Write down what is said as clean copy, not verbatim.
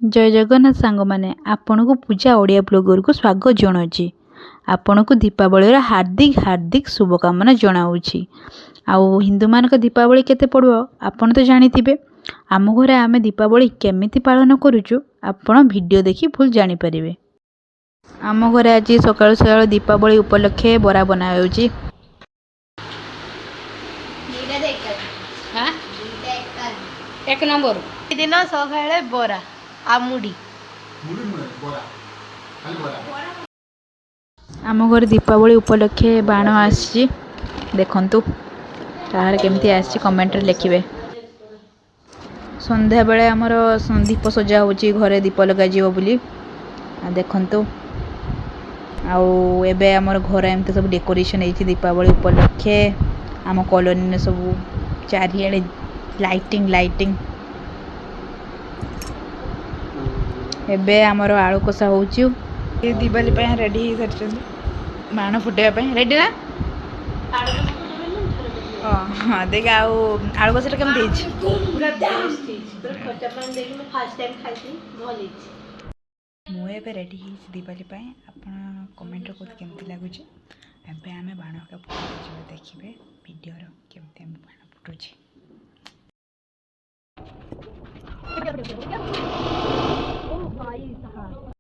ଜୟ ଜଗନ୍ନାଥ ସାଙ୍ଗମାନେ, ଆପଣଙ୍କୁ ପୂଜା ଓଡ଼ିଆ ବ୍ଲଗରକୁ ସ୍ୱାଗତ ଜଣାଉଛି। ଆପଣଙ୍କୁ ଦୀପାବଳିର ହାର୍ଦ୍ଦିକ ହାର୍ଦ୍ଦିକ ଶୁଭକାମନା ଜଣାଉଛି। ଆଉ ହିନ୍ଦୁମାନଙ୍କ ଦୀପାବଳି କେତେ ପଡ଼ିବ ଆପଣ ତ ଜାଣିଥିବେ। ଆମ ଘରେ ଆମେ ଦୀପାବଳି କେମିତି ପାଳନ କରୁଛୁ, ଆପଣ ଭିଡ଼ିଓ ଦେଖି ଭୁଲ ଜାଣିପାରିବେ। ଆମ ଘରେ ଆଜି ସକାଳୁ ସକାଳୁ ଦୀପାବଳି ଉପଲକ୍ଷେ ବରା ବନା ହେଉଛି। ଏକ ନମ୍ବର। ଦିନ ସକାଳେ ବରା ଆଉ ମୁଢ଼ି। ଆମ ଘରେ ଦୀପାବଳି ଉପଲକ୍ଷେ ବାଣ ଆସିଛି, ଦେଖନ୍ତୁ କାହାର କେମିତି ଆସିଛି, କମେଣ୍ଟରେ ଲେଖିବେ। ସନ୍ଧ୍ୟାବେଳେ ଆମର ଦୀପ ସଜା ହେଉଛି, ଘରେ ଦୀପ ଲଗାଯିବ ବୋଲି। ଆଉ ଦେଖନ୍ତୁ, ଆଉ ଏବେ ଆମର ଘର ଏମିତି ସବୁ ଡେକୋରେସନ୍ ହେଇଛି ଦୀପାବଳି ଉପଲକ୍ଷେ। ଆମ କଲୋନୀରେ ସବୁ ଚାରିଆଡ଼େ ଲାଇଟିଂ ଲାଇଟିଂ। ଏବେ ଆମର ଆଳୁ କଷା ହେଉଛି। ଦିୱାଲୀ ପାଇଁ ରେଡ଼ି ହେଇସାରିଛନ୍ତି, ବାଣ ଫୁଟେଇବା ପାଇଁ ରେଡ଼ି ନା? ହଁ, ଦେଖ। ଆଉ ଆଳୁ କଷାଟା କେମିତି ହେଇଛି? ପୁରା ବେଷ୍ଟ ହେଇଛି, ପୁରା ଖଟା ପାଣି ଦେଇକି। ମୁଁ ଫାର୍ଷ୍ଟ ଟାଇମ୍ ଖାଇଥିଲି, ଭଲ ହେଇଛି। ମୁଁ ଏବେ ରେଡ଼ି ହେଇଛି ଦିୱାଲୀ ପାଇଁ। ଆପଣ କମେଣ୍ଟରେ କୁହନ୍ତୁ କେମିତି ଲାଗୁଛି। ଏବେ ଆମେ ବାଣ ଏକା ଫୁଟେଇକି ଯିବା, ଦେଖିବେ ଭିଡ଼ିଓର କେମିତି ଆମେ ବାଣ ଫୁଟୁଛି। ଓ ଭାଇ ସାହାବ।